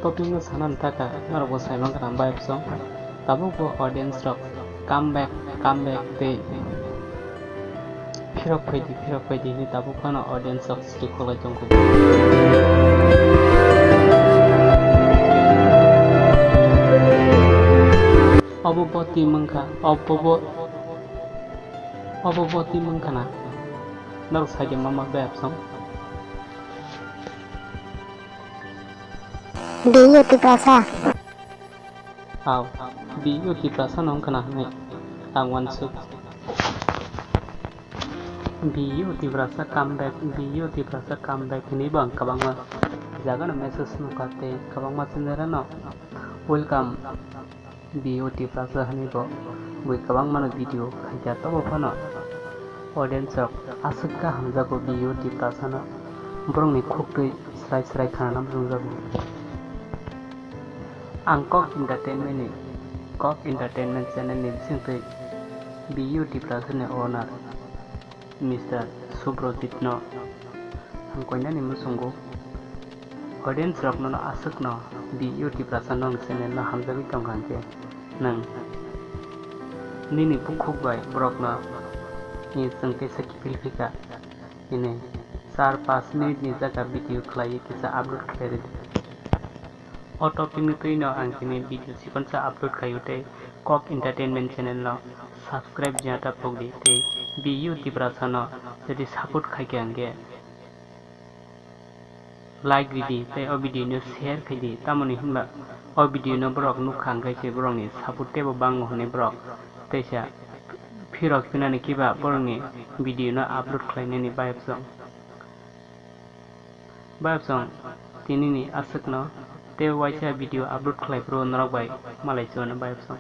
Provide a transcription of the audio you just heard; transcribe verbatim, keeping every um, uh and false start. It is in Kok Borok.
Topic no sanani taka norok bo sai mankha na bayapsong. Tabuk bo audience rok come back, come back tei phirok phaidi, phirok phaidi hinwi tabuk phano audience rok sri kholai tongkho. Obo boti mankha, obo bo, obo boti mankha na. Norok sai de mama bayapsong. Biyu Tiprasa. Aw, Biyu Tiprasa no wngkha na hinwi ang uansuk. Biyu Tiprasa come back, Biyu Tiprasa come back hinwi bo ang kwbangma jagano message nukha tei kwbangma channel no welcome. Biyu Tiprasa hinwi bo bui kwbangmano video khaikha, tobo phano audience rok aswk kha hamjago Biyu Tiprasa no, borokni khuktwi srai srai khanana muchungjago. Ang Kok Entertainment ni, Kok Entertainment channel ni bisingtwi Biyu Tiprasa ni owner Mister Subrojit no ang koinani muchungo. Audience rok nono aswk no Biyu Tiprasa nwng channel no hamjagwi tongkha hwnkhe nwng nini bukhuk bai borok no ni chwng teisa kiphil phika hwnwi char panch minute ni jaga video khlaiwi kisa upload khlai rwdi. O topic ni twi no ang tini video chikonsa upload khaio tei Kok Entertainment channel no subscribe jata phokdi tei Biyu Tiprasa no jodi support khaikha hwnkhe like ridi tei o video no share khaidi, tamoni hinba o video no borok nukha hwnkhe se borokni support teibo bango hwnwi borok teisa phirok hinani kiba borokni video no upload khlainani bayapsong. Bayapsong tinini aswkno tei waisa video upload khlai phuru norok bai malai chuano bayapsong.